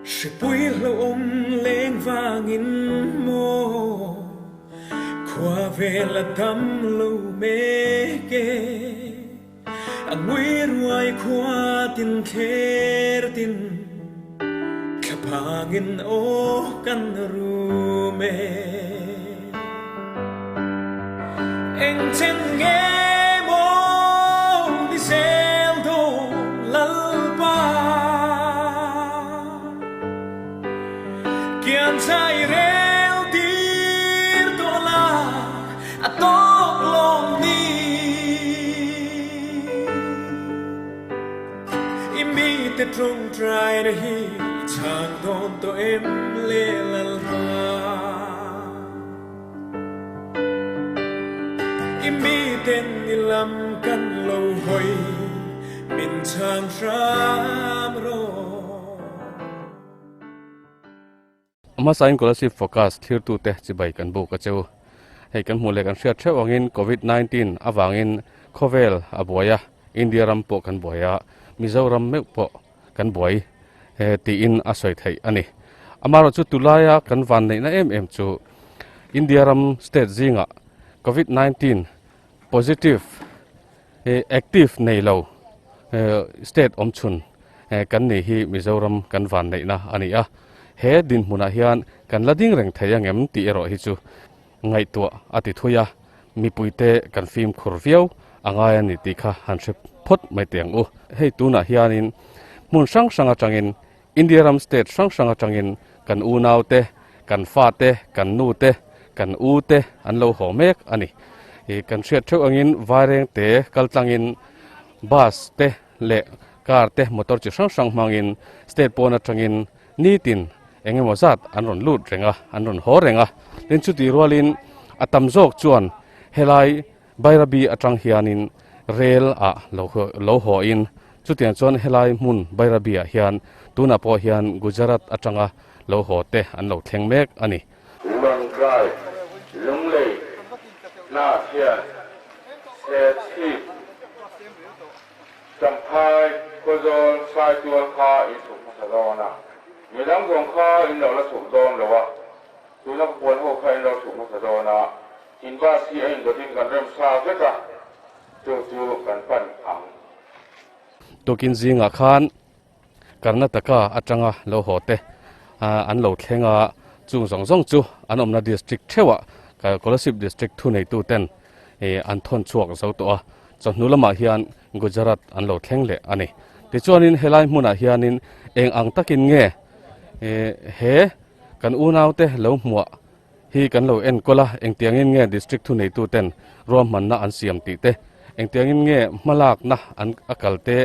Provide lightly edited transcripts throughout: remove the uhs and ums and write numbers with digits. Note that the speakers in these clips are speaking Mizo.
Hripui hlauhawm leng vangin maw khua vel a dam lo mek e, a ngui ruai khua tin thler tin thlaphangin aw kan rum e. Eng chen nge maw ni zel dawn Lalpa? Kian chai rel tir tawh la a tawk lawm ni. I mite tawngtaina hi chhang dawn tawh em le Lalpa? I miten i lam kan lo hawi min chhang hram rawh. Hmasain Kolasib Focus thirtute chibai kan buk a cheu. Hei kan hmuh leh kan hriat theuh angin Covid 19 avangin khawvel a buai a, India ram pawh kan buai a, Mizoram meuh pawh kan buai tiin a sawi theih a ni. Amaherawhchu tulaia kan vanneihna em em chu India ram state zingah Covid 19 positive active nei lo state awm chhun kan ni hi Mizoram kan vanneihna a ni a. He dinhmunah hian kan la ding reng thei angem tih erawh hi chu ngaihtuah a ti thui a, mipuite kan fimkhur viau a ngai a ni tih kha han hre phawt mai teh ang u. Hei tunah hianin hmun hrang hrang atangin India ram state hrang hrang atangin kan unaute, kan fate, kan nute, kan ute an lo haw mek a ni. Ih kan hriat theuh angin vairengte kal tlangin bus te leh car te motor chi hrang hrang hmangin state pawn atangin Nitin eng emaw zat an rawn lut reng a, an rawn haw reng a. Tin chutih rualin a tam zawk chuan helai Bairabi atang hianin rel ah lo lo haw in chutiang chuan helai hmun Bairabi ah hian tunah pawh hian Gujarat atanga lo haw te an lo thleng mek a ni. Lawngtlai, Lunglei, Hnahhian, Serchhip, Champhai, Khawzawl, Saitual kha in chhuk hmasa dawn a, midang zawng kha in lo la chhuk dawn lo a, tuna ka puan ho kha in lo chhuk hmasa dawn a, in bus hi a indawtin kan rem sa vek a, chu chu kan pan ang. Tukin zingah khan Karnataka atanga lo haw te an lo thleng a, chung zawng zawng chu an awmna district theuhah Kolasib district thuneitu ten an thawn chhuak zo tawh a, chawhnu lamah hian Gujarat an lo thleng leh a ni. Tichuanin helai hmunah hianin eng ang takin nge he kan unaute lo hmuah hi kan lo enkawl a, engtiangin nge district thuneitu ten ruahmanna an siam tih te, engtiangin nge hmalakna an a kal te,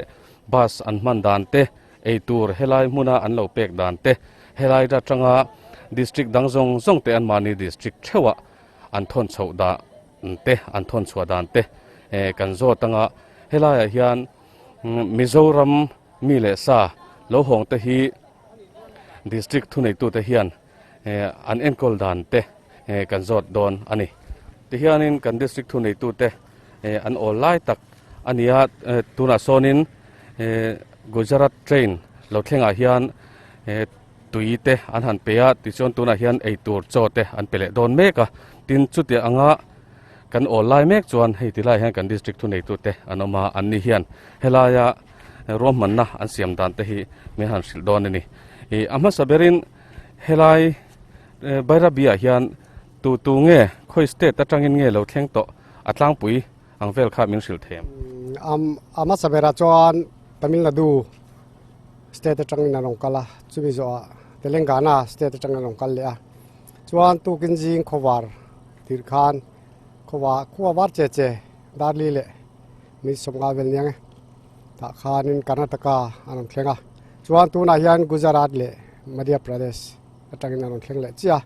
bus an hman dan te, eitur helai hmuna an lo pek dan te, helai atanga district dang zawng zawng te anmahni district theuhah an thawn chhoh dan te, an thawn chhuah dan te kan zawt anga helaiah hian Mizoram mi leh sa lo hawng te hi district thuneitute hian an enkawl dan te kan zawt dawn a ni. Tihianin kan district thuneitute an awl lai tak a ni a, tunah sawnin Gujarat train lo thlengah hian tui te an han pe a, tichuan tunah hian eitur chaw te an pe leh dawn mek a, tin chutiang anga kan awl lai mek chuan hei ti lai hian kan district thuneitute an awm a, an ni hian helaia ruahmanna an siam dan te hi min han hrilh dawn a ni. A hmasa berin Helai Bairabi-ah hian tu tu nge khawi state atangin nge lo thleng tawh a tlangpui ang vel kha min hrilh thei em? A hmasa berah chuan Tamil Nadu state atangin a rawn kal a, chumi zawhah Telangana state atangin a rawn kal leh a. Chuan tukin zing khawvar tirh khan khawvar khua var che che Darli leh mi sawmnga vel nia nge. Tah khanin Karnataka a rawn thleng a, chuan tunah hian Gujarat leh Madhya Pradesh atangin a rawn thleng leh chiah a,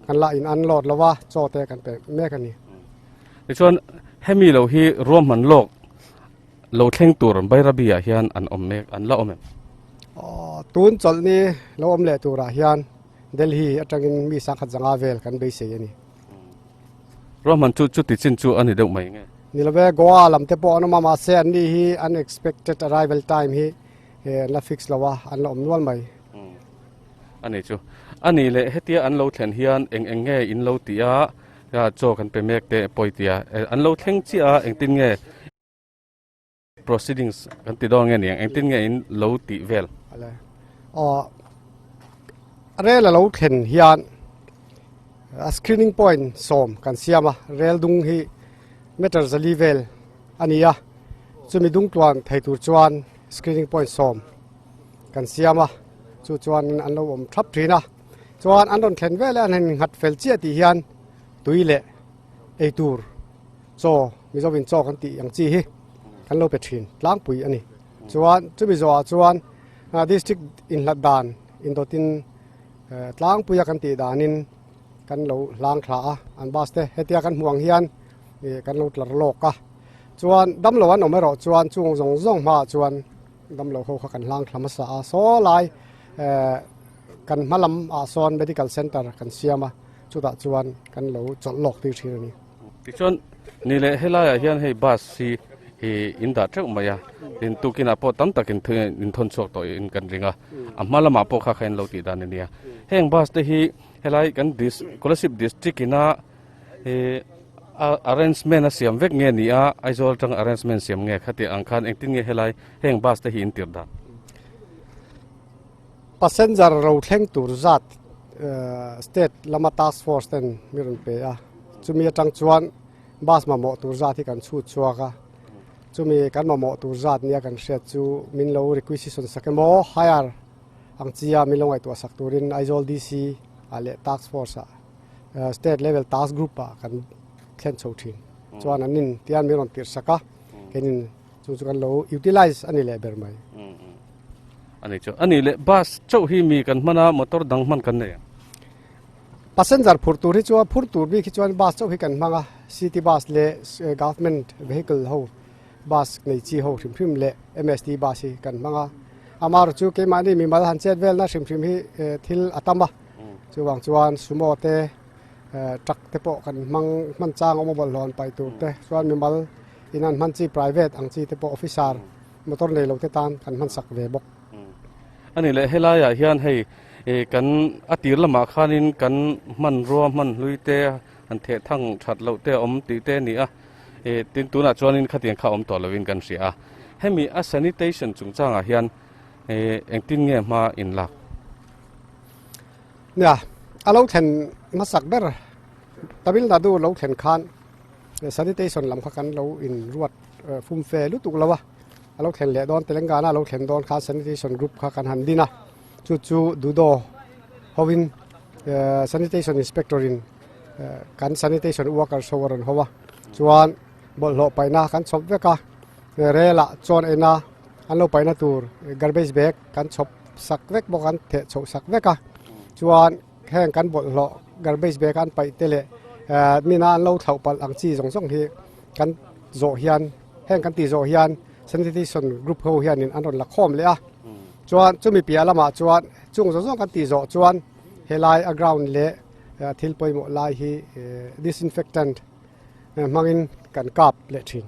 kan la in unload lo va, chaw te kan pe mek a ni. Tichuan hemi lo hi ruahman lawk lo thleng tur Bairabi ah hian an awm mek, an la awm em? Aw, tun chawlh ni lo awm leh turah hian Delhi atangin mi sangkhat zanga vel kan beisei a ni. Ruahman chu chuti chin chu a ni deuh mai nge? Ni love, Goa lam te pawh an awm a, mahse an ni hi unexpected arrival time hi an la fix lo a, an la awm nual mai. A ni chu. A nih leh hetia an lo thlen hian eng eng nge in lo tih a, chaw kan pe mek teh pawi tia an lo thleng chiah a, engtin nge proceedings kan ti dawn nge niang, engtin nge in lo tih vel? Aw, rel a lo thlen hian a screening point sawm kan siam a, rel dung hi meter zali vel a ni a, chumi dung tluan thei tur chuan screening point sawm kan siam a, chu chuan an lo awm thap thin a, chuan an rawn thlen vel an han nghat fel chiah tih hian tui leh eitur chaw Mizovin chaw kan tih ang chi hi kan lo pe thin tlangpui a ni. Chuan chumi zawhah chuan district inhlat dan indawtin tlangpuia kan tih danin kan lo hlang thla a, an bus te hetia kan hmuh ang hian kan lo tlar lawk a, chuan damlo an awm erawh chuan chung zawng zawng hmaah chuan Damlo ho kha kan hlang thla hmasa a, saw lai kan hma lam ah sawn medical center kan siam a, chutah chuan kan lo chawlh lawk tir thin a ni. Tichuan ni leh helaiah hian hei bus hi i in dah teuh mai a, tin tukinah pawh tam tak in in thawn chhuak tawh in kan ring a, a hma lamah pawh kha kha in lo tih dan a nia. Heng bus te hi helai kan Kolasib district ina Arrangement a siam vek nge ni a, Aizawl atanga arrangement siam nge khati ang khan engtin nge helai heng bus te hi in tirh dan? Passenger ro thleng tur zat state lama task force ten mi rawn pe a, chumi atang chuan bus mamawh tur zat hi kan chhut chhuak a, chumi kan mamawh tur zat nia kan hriat chu min lo requisition sak emaw hire ang chia min lo ngaihtuah sak turin Aizawl DC ah leh task force ah State level task group ah kan thlen chho thin. Chuan an in tian min rawn tirh sak a, kenin chu chu kan lo utilize a ni leh ber mai. Ani chu ani leh bus chauh hi mi kan hman a, motor dang hman kan nei ang. Passenger phur tur hi chuan phur tur bik hi chuan bus chauh hi kan hmang a, city bus leh government vehicle ho bus nei chi ho hrim hrim leh MST bus hi kan hmang a. Amaherawhchu chu keimahni mimal han chet velna hrim hrim hi thil a tam a. Chuvang chuan sumo te truck te pawh kan hmang hman chang awm a bawlhhlawh an paih tur te chuan mimal in an hman chi private ang chi te pawh officer motor nei lo te tan kan hman sak ve bawk. A ni leh helaiah hian hei kan a tir lamah khanin kan hmanrua hman hlui te han theh thang that loh te a awm tih te a ni a, tin tunah chuanin khatiang kha awm tawh lovin kan hria a. Hemi a sanitation chungchangah hian engtin nge hma in lak? Nia, a lo thlen hmasak ber Tamil Nadu lo thlen khan sanitation lam kha kan lo in ruat fum fe lutuk lo a, a lo thlen leh dawn Telangana a lo thlen dawn khan sanitation group kha kan han din a, chu chu Dudo hovin sanitation inspector in kan sanitation workers ho a rawn ho a, chuan bawlhhlawh paihna kan chhawp vek a, rel ah chawn ena an lo paihna tur garbage bag kan chhawp sak vek bawk an theh chhoh sak vek a chuan heng kan bawlhhlawh garbage bag an paih te leh mina an lo thlauh palh ang chi zawng zawng hi kan zawh hian heng kan tih zawh hian sanitation group ho hianin an rawn la khawm leh a chuan chumi piah lamah chuan chung zawng zawng kan tih zawh chuan helai a ground leh thil pawimawh lai hi disinfectant hmangin kan kap leh thin.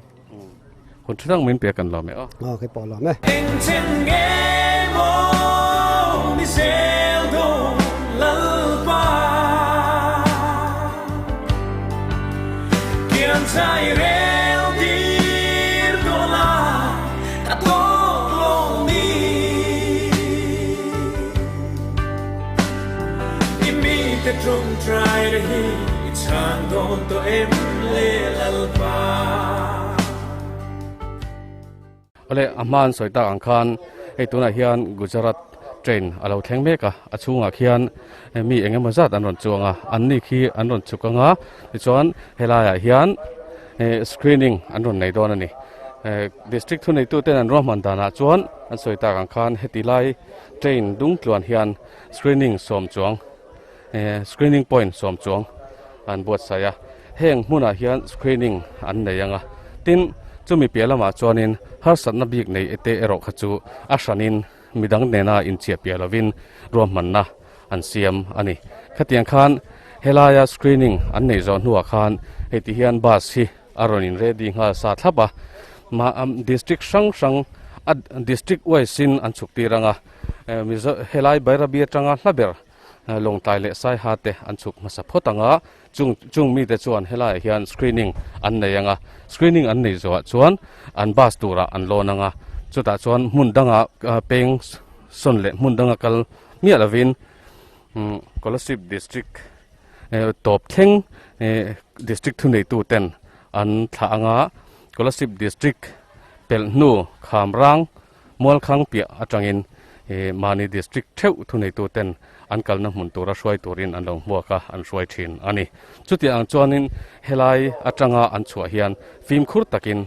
Hun tha tak min pe kan lawm e aw. Aw kei pawh lawm e. Engchen nge maw ni zel dawn Lalpa Kian chai rel tir tawh la ka tawk lo ni I mite tawngtai na hi i chhan dawn tawh em le Lalpa. Awle a hma an sawi tak ang khan hei tunah hian Gujarat train a lo thleng mek a, a chhungah khian mi eng emaw zat an rawn chuang a, an ni khi an rawn chhuk ang a, tichuan helaiah hian screening an rawn nei dawn a ni. District thuneituten an ruahman danah chuan an sawi tak ang khan heti lai train dung tluan hian screening sawm chuang screening point sawm chuang an buatsaih a heng hmunah hian screening an nei ang a tin chumi piah lamah chuanin harsatna bik nei te erawh kha chu a hranin midang nena inchiah piah lovin ruahmanna an siam a ni khatiang khan helaia screening an neih zawh hnuah khan hei ti hian bus hi a rawn in ready nghal sa thlap a district hrang hrang a district wise in an chhuk tir ang a. Mizo helai Bairabi atanga hla ber Lawngtlai leh Saiha te an chhuk hmasa phawt ang a, chung chung mite chuan helaiah hian screening an nei ang a, screening an nei zawhah chuan an bus turah an lawn ang a, chutah chuan hmun danga peng sawn leh hmun danga kal miah lovin Kolasib district tawp thleng district thuneitu ten an thlah ang a, Kolasib district pelh hnu Khamrang Mualkhang piah atangin mahni district theuh thuneitu ten an kalna hmun tura hruai turin an lo hmuak a, an hruai thin a ni. Chutiang ang chuanin helai atanga an chhuah hian fimkhur takin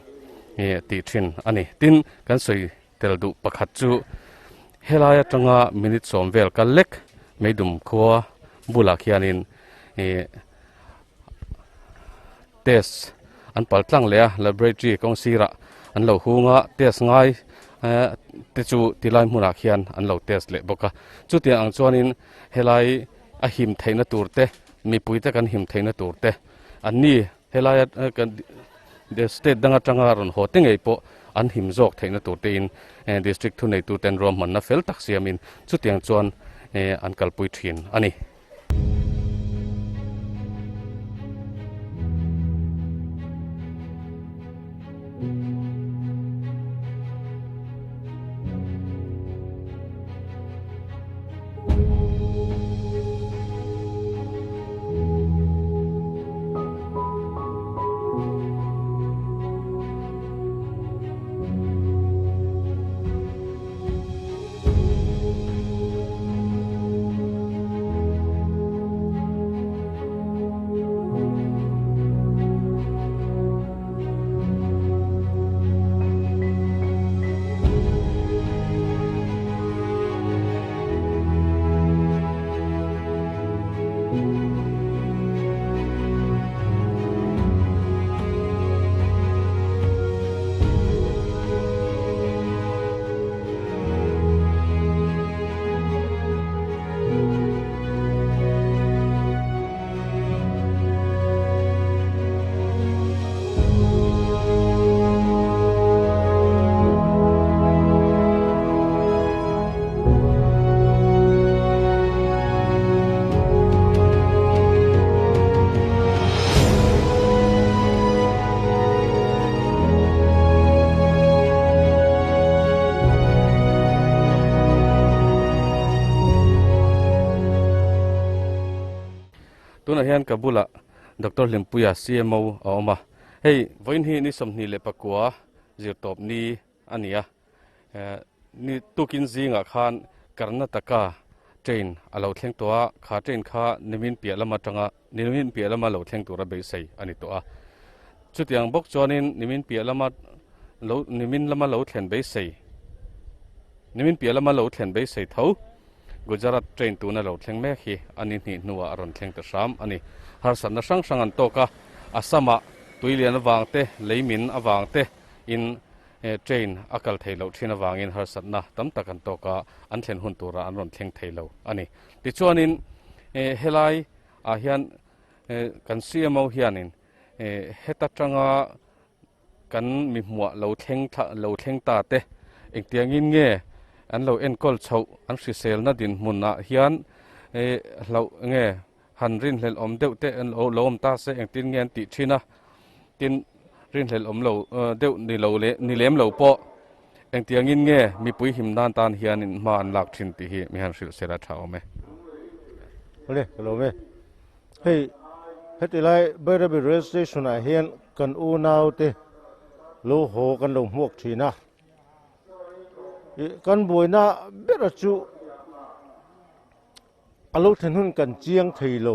tih thin a ni. Tin, kan sawi tel duh pakhat chu helai atanga minute sawm vel kal lek Meidum khua bulah khianin test an pal tlang leh a laboratory kawng sirah an lo hung a test ngai te chu tilai hmunah khian an lo test leh bawk a chutiang ang chuanin helai a him theihna tur te mipui te kan him theihna tur te an ni helai a kan state dang atanga rawn haw te ngei pawh an him zawk theihna tur te in district thuneitu ten ruahmanna fel tak siamin chutiang chuan an kalpui thin a ni. Tunah hian ka bulah Doctor Hlimpuia CMO a awm a, hei vawiin hi ni 24 zirtawp ni a ni a, ni tukin zingah khan Karnataka train a lo thleng tawh a, kha train kha nimin piah lam atanga nimin piah lama lo thleng tura beisei a ni tawh a. Chutiang bawk chuanin nimin piah lama lo nimin lama lo thlen beisei nimin piah lama lo thlen beisei tho Gujarat train tuna lo thleng mek hi a ni hnih hnuah a rawn thleng ta hram a ni. Harsatna hrang hrang an tawk a, Assam-ah tuilian avang te, leimin avang te in Train a kal thei loh thin avangin harsatna tam tak an tawk a, an thlen hun turah an rawn thleng thei lo a ni. Tichuanin helai ah hian kan CMO hianin heta tanga kan mi hmuah lo thleng thla lo thleng ta te engtiangin nge an lo enkawl chhoh an hriselna dinhmunah hian hlauh nge han rinhlelh awm deuh te an lo awm ta se engtin nge an tih thin a tin rinhlelh awm lo deuh ni lo leh ni lem lo pawh engtiangin nge mipui him nan tan hianin hma an lak thin tih hi mi han hrilh sela tha awm e. Awle ka lo awm e. Hei heti lai Bairabi rail station ah hian kan unau te lo haw kan lo hmuak thin a ih kan buaina ber chu A lo thlen hun kan chiang thei lo.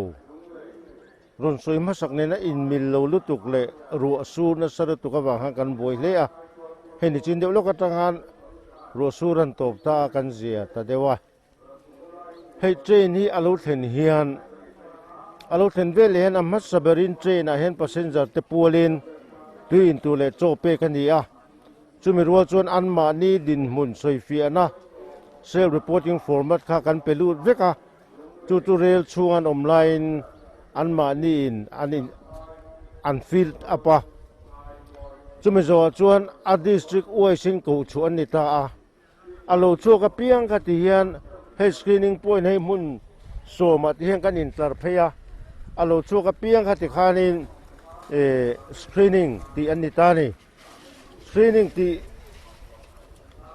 Rawn sawi hmasak nena inmil lo lutuk leh ruah sur nasa lutuk avang khan kan buai hle a. Hei ni chin deuh lawk atang khan ruah sur an tawp ta a kan zia ta deuh a. Hei train hi a lo thlen hian a lo thlen vel leh hian a hmasa berin train ah hian passenger te pualin tui in tur leh chaw pek a ni a. Chumi rual chuan anmahni dinhmun sawifiahna, self reporting format, kha kan pe lut vek a, chu chu rel chhung an awm laiin anmahniin an in an fill up a. Chumi zawhah chuan a district wise in kohchhuah an ni ta a. A lo chhuak apiang kha ti hian hei screening point hei hmun sawmah ti hian kan intlar phei a, a lo chhuak apiang kha ti khanin eh screening tih an ni ta a ni. Screening tih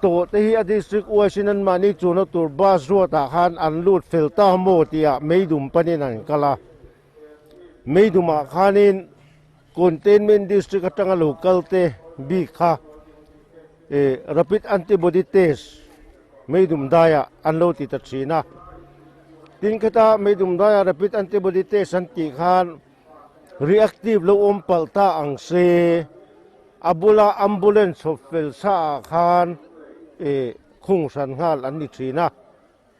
tawh te hi a district wise in anmahni chuna tur bus ruatah khan an lut fel ta maw tihah meidum panin an kal a, meidumah khanin Containment District atanga lo kal te bik kha eh rapid antibody test meidum daiah an lo ti ta thin a. Tin khata meidum daiah rapid antibody test an tih khan reactive lo awm palh ta ang se a bula ambulance chhawp fel sa ah khan eh khung hran nghal an ni thin a.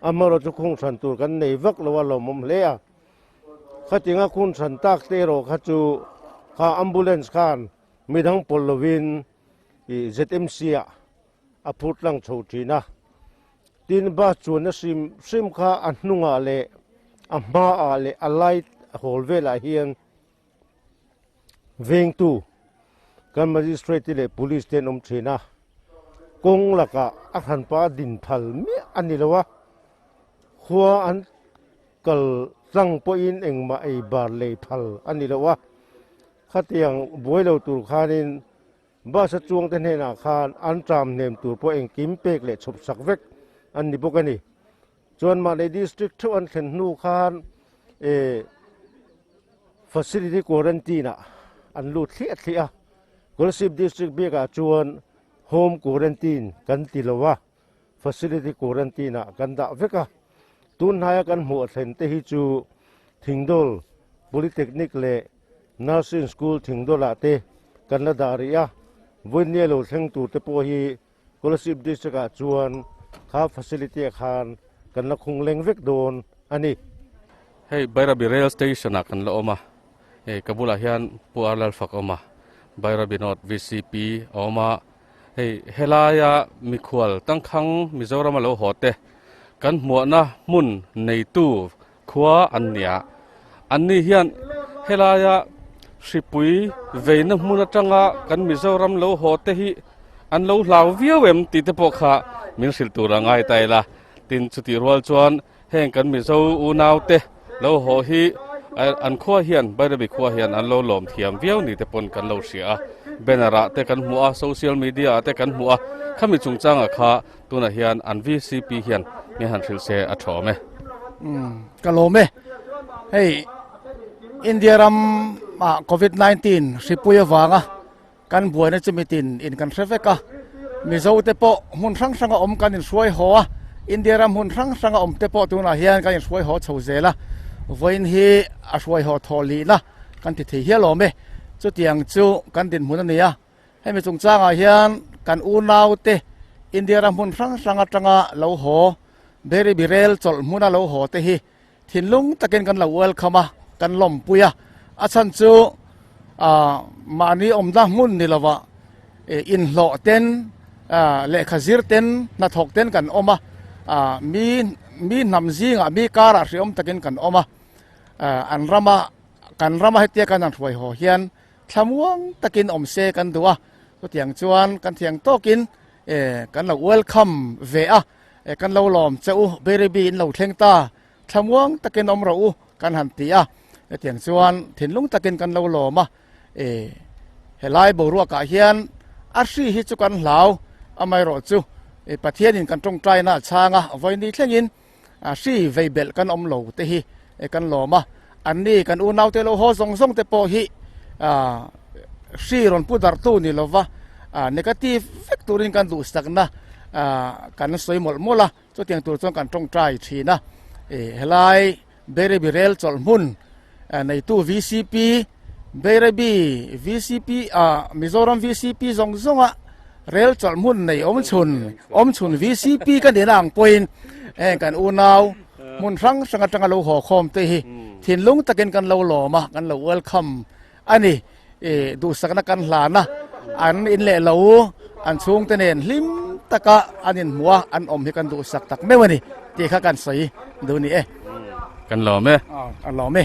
Amaherawhchu chu khung hran tur kan nei vak lo a lawmawm hle a. Khatinga khun hran tak te erawh kha chu kha ambulance khan midang pawlh lovin ih ZMC ah a phur tlang chho thin a. Tin bus chuanna hrim hrim kha a hnungah leh a hmaah leh a light hawl velah hian vengtu kan magistrate te leh police te an awm thin a. Kawng lakah a hranpa a din phal miah a ni lo a, khua an. Kal tlang pawhin engmah ei bar lei phal a ni lo a, khatiang buai lo tur khanin bus a chuangte hnenah khan an tram hnem tur pawh engkim pek leh chhawp sak vek an ni bawk a ni. Chuan mahni district theuh an thlen hnu khan eh facility quarantine ah an lut thliah thliah a, Kolasib district biakah chuan home quarantine kan ti lo a. Facility quarantine ah kan dah vek a, tun hnaia kan hmuh a thlen te hi chu Thingdawl Polytechnic leh Nursing School Thingdawl ah te kan la dah rih a, vawinia lo thleng tur te pawh hi Kolasib District ah chuan kha facility ah khan kan la khung leng vek dawn a ni. Hei Bairabi Rail Station ah kan la awm a, hei ka bulah hian Pu Ar Lalfak a awm a, Bairabi North VCP a awm a, Hei helaia mikhual tangkhang Mizorama lo haw te kan hmuahna hmun neitu khua an nia. Anni hian helaia hripui veina hmun atanga kan Mizoram lo haw te hi an lo hlau viau em tih te pawh kha min hrilh tur a ngai ta ila. Tin chutih rual chuan Heng kan Mizo unau te lo haw hi an khua hian Bairabi khua hian an lo lawm thiam viau ni te pawn kan lo hria a, banner ah te kan hmu a, social media ah te kan hmu a, khami chungchangah kha tunah hian an VCP hian min han hrilh se a tha awm e. Umm ka lawm e. Hei India ram ah Covid 19 hripui avanga Kan buaina chu mitin in kan hre vek a, Mizo te pawh hmun hrang hranga awm kan inhruai haw a, India ram hmun hrang hranga awm te pawh tunah hian kan inhruai haw chho zel a, vawiin hi a hruai haw thawh lihna kan ti thei hial awm e. Chutiang chu kan dinhmun a ni a, hemi chungchangah hian kan unau te India ram hmun hrang hrang atanga lo haw, Beri Birel chawlh hmuna lo haw te hi Thinlung takin kan lo welcome a, kan lawmpui a, a chhan chu mahni awmna hmun ni lova inhlawh ten, lehkha zir ten, hnathawk ten kan awm a, mi mi hnam zingah mi karah hriawm takin kan awm a, an rama kan rama hetia kan han hruai haw hian thlamuang takin awm se kan duh a, chutiang chuan kan thiang tawkin kan lo welcome ve a. E kan lo lawm che u, Bairabi in lo thleng ta, thlamuang takin awm rawh u kan han ti a, hetiang chuan thinlung takin kan lo lawm a, e helai boruakah hian a hri hi chu kan hlau, amaherawh chu e Pathianin kan tawngtaina a chhang a, vawiini thlengin a hri vei belh kan awm lo te hi e kan lawm a, anni kan unaute lo haw zawng zawng te pawh hi ah hri rawn pu darhtu ni lova ah negative vek turin kan duhsakna ah kan sawi mawlh mawlh a, chutiang tur chuan kan tawngtai thin a, eh helai Bairabi rel chawlh hmun neitu VCP Bairabi VCP ah Mizoram VCP zawng zawnga rel chawlh hmun nei awm chhun awm chhun VCP ka nihna ang pawhin heng kan unau Hmun hrang hrang atanga lo haw khawm te hi thinlung takin kan lo lawm a, kan lo welcome a ni. I duhsakna kan hlan a, an in leh lo, an chhungte nen hlim taka an inhmuh a, an awm hi kan duhsak tak meuh a ni tih kha kan sawi duh ni e. Kan lawm e. Kan lawm e.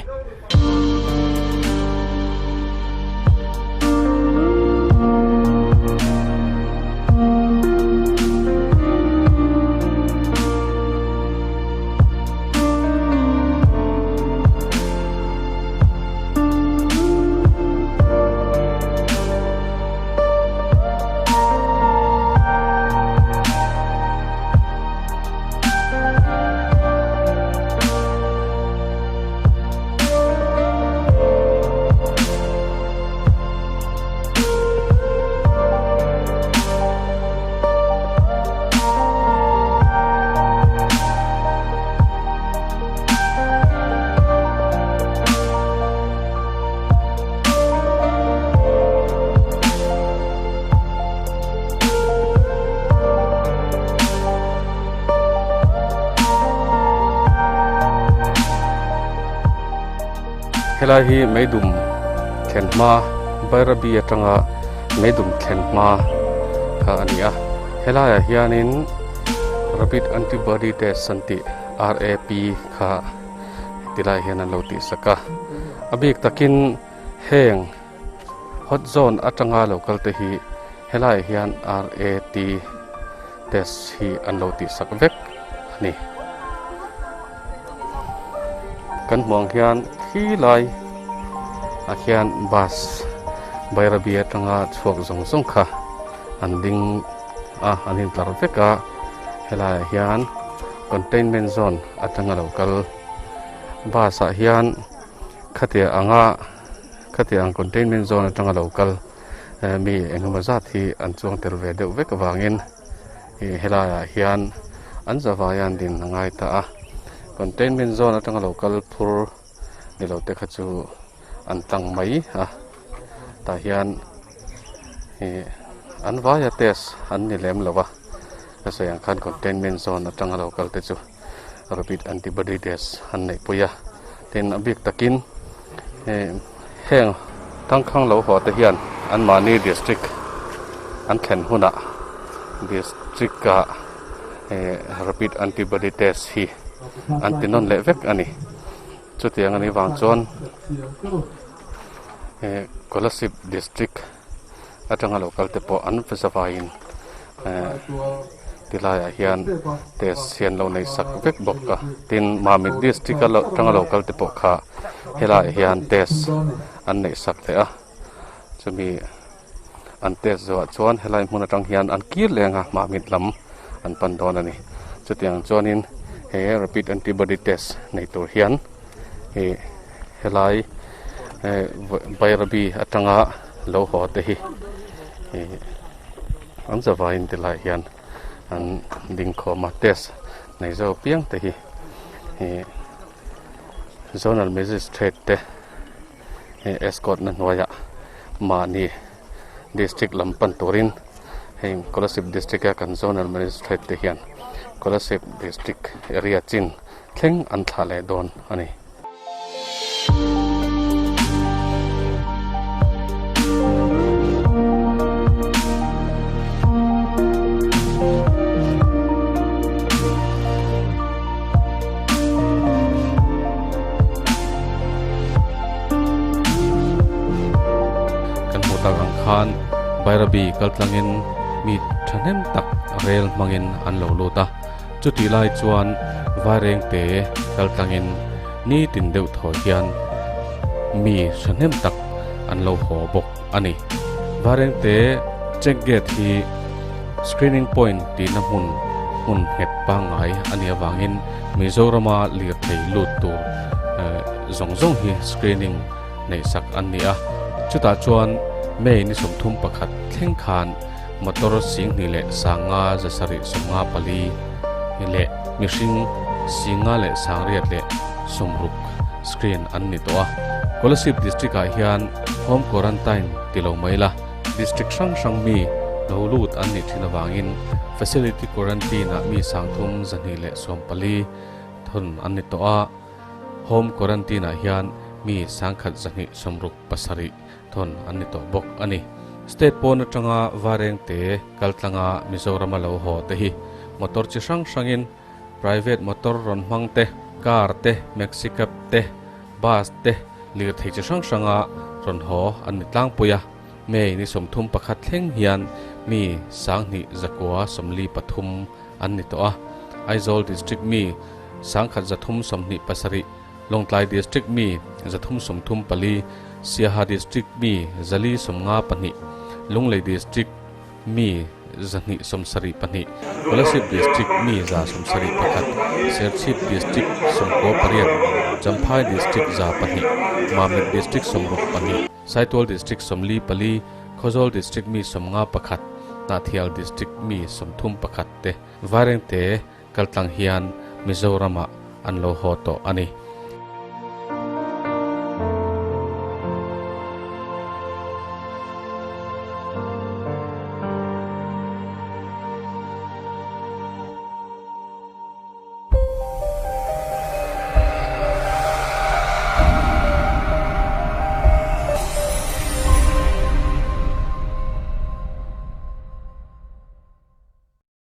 Helai hi meidum thlen hma Bairabi atanga meidum thlen hma kha a ni a. Helaiah hianin Rapid Antibody Test an tih RAP kha tilai hian an lo tihsak a. A bik takin heng Hot zone atanga lo kal te hi helaiah hian RAT test hi an lo tihsak vek a ni. Kan hmuh ang hian khi lai ah hian bus Bairabi atanga chhuak zawng zawng kha an ding a an intlar vek a helaiah hian containment zone atanga lo kal bus ah hian khatiang anga. Khatiang ang containment zone atanga lo kal mi engemaw zat hi an chuang tel ve deuh vek avangin ih helaiah hian an zavai a an din a ngai ta a, containment zone atanga lo kal phur ni lo te kha chu an tlang mai a, tah hian ih an vaia test an ni lem lo va, ka sawi ang khan containment zone atanga lo kal te chu. Rapid antibody test an neih pui a, tin a bik takin heng tangkhang lo haw te hian anmahni district an thlen hunah district ah rapid antibody test hi an ti nawn leh vek a ni. Chutiang anih vang chuan Kolasib district atanga lo kal te pawh an zavaiin ti laiah hian test hi an lo nei sak vek bawk a tin Mamit district a atanga lo kal te pawh kha helaiah hian test an neih sak leh a chumi an test zawhah chuan helai hmun atang hian an kir leh ang a Mamit lam an pan dawn a ni chutiang chuanin he rapid antibody test nei tur hian ih helai Bairabi atanga lo haw te hi ih an zavaiin ti lai hian an ding khawm a test nei zo piang te hi ih zonal magistrate te escort na hnuaiah mahni district lam pan turin heng Kolasib district a kan zonal magistrate te hian Kolasib district area chin thleng an thlah leh dawn a ni. Kan hmuh tak ang khan Bairabi kaltlangin mi thahnem tak rel hmangin an lo lut a. Chutih lai chuan Vairengte kaltlangin nitin deuh thaw hian mi thahnem tak an lo haw bawk a ni. Vairengte check gate hi screening point tihna hmun hmun nghet pangngai a nih avangin Mizorama lirthei lut tur zawng zawng hi screening neih sak an ni a. Chutah chuan May ni 31 thleng khan Motor 25 leh 500 zasarih 54 leh mihring 500 leh 800 leh 60 screen an ni tawh a. Kolasib District ah hian Home Quarantine ti lo mai la, District hrang hrang mi lo lut an nih thin avangin Facility Quarantine ah mi 3 2 leh 14 thawn an ni tawh a. Home Quarantine ah hian mi 1 2 60 pasarih thawn an ni tawh bawk a ni. State pawn atanga Varengte kaltlanga Mizorama lo haw te hi motor chi hrang hrangin private motor rawn hmang te, car te, maxi cab te, bus te, lirthei chi hrang hranga rawn haw an ni tlangpui a. May ni 31 thleng hian mi 2 zakua 43 an ni tawh a. Aizawl District mi 1 3 27 Lawngtlai District mi 334, Siaha District mi 452, Lunglei District mi 272, Kolasib District mi 171, Serchhip District 98, Champhai District 102, Mamit District 62, Saitual District 44, Khawzawl District mi 51, Hnahthial District mi 31 te Vairengte Kaltlang hian Mizoramah an lo haw tawh a ni.